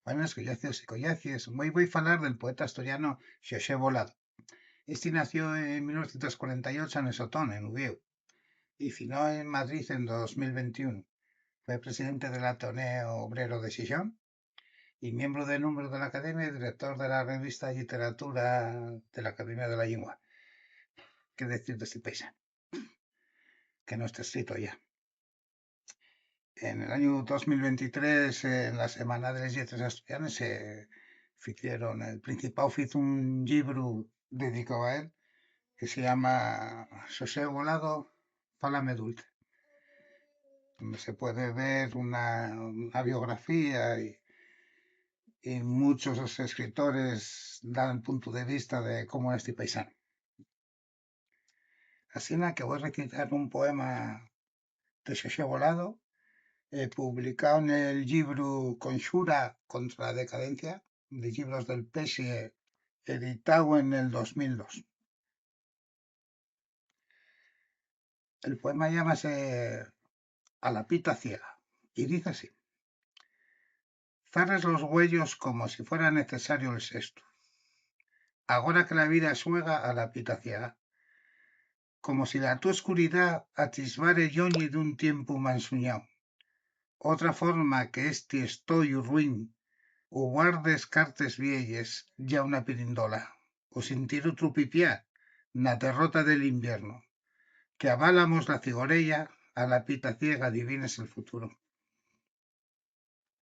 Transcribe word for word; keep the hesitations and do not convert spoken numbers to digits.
Buenas, collacios y collacies. Hoy voy a hablar del poeta asturiano Xosé Volado. Este nació en mil novecientos cuarenta y ocho en Sotón, en Uviéu, y finó en Madrid en dos mil veintiún. Fue presidente del Ateneo Obrero de Xixón y miembro de número de la Academia y director de la revista Literatura de la Academia de la Lengua. ¿Qué decir de este paisano? Que no está escrito ya. En el año dos mil veintitrés, en la Semana de les Lletres Asturianes, se ficieron, el Principado fizo un llibru dedicado a él, que se llama Xosé Volado, Fálame Dulce, donde se puede ver una, una biografía y, y muchos escritores dan punto de vista de cómo era este paisano. Asina que voy a recitar un poema de Xosé Volado, eh, publicado en el llibru Conxura contra la Decadencia, de Llibros del Pesie, editado en el dos mil dos. El poema llámase A la pita ciega y dice así: Zarres los güeyos como si fuera necesario el sestu. Agora que la vida xuega a la pita ciega, como si la to escuridá atisbare lloñe d'un tiempu mansuñao. Otra forma que esti estoyu ruin, u guardes cartes vieyes, ya una pirindola, o sintir otru pipiá na derrota del inviernu, que abalamos la cigoreya, a la pita ciega adivines el futuro.